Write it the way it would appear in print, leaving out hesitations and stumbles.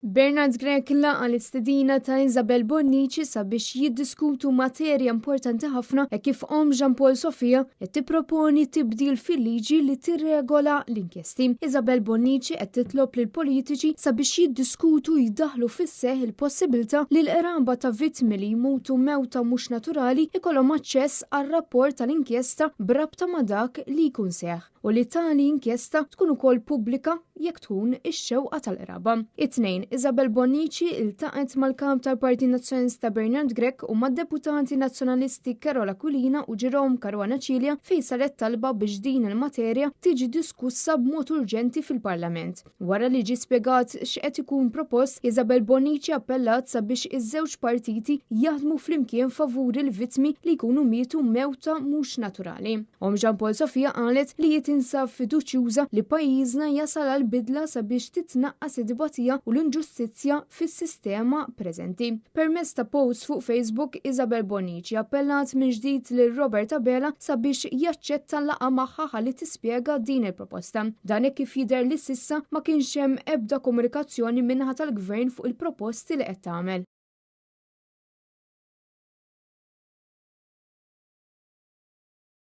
Bernard Grech laqa' l-istedina ta' Isabel Bonnici sabiex jiddiskutu materja importanti ħafna hekk kif omm Jean Paul Sofia qed tipproponi tibdil fil-liġi li tirregola l-inkjesti. Isabel Bonnici qed titlob lill-politiċi sabiex jiddiskutu jdaħħlu fis-seħħ il-possibilità li l-qraba ta' vittmi li jmutu mewta mhux naturali jkollhom aċċess għar-rapport tal-inkjesta b'rabta ma' dak li jkun seħħ. u li tali inkjesta tkun ukoll pubblika jekk tkun ix-xewqa tal-qraba. It-Tnejn, Isabel Bonnici iltaqgħet mal-Kap tal-Partit Nazzjonalista Bernard Grech u mad-Deputati Nazzjonalisti Karol Aquilina u Jerome Caruana Cilia fejn saret talba biex din il-materja tiġi diskussa b'mod urġenti fil-Parlament. Wara li ġie spjegat x'qed ikun propost, Isabel Bonnici appellat sabiex iż-żewġ partiti jaħdmu flimkien favur il-vittmi li jkunu mietu mewta mhux naturali. Omm Jean Paul Sofia qalet li hi tinsab fiduċjuża li pajjiżna jasal għal bidla sabiex titnaqqas it-tbatija u l-inġustizzja fis-sistema preżenti. Permezz ta' post fuq Facebook, Isabel Bonnici appellat minn ġdid lil Robert Abela sabiex jaċċetta laqgħa magħha ħalli tispjega din il-proposta. Dan hekk kif jidher li s'issa ma kienx hemm ebda komunikazzjoni min-naħa tal-Gvern fuq il-proposti li qed tagħmel.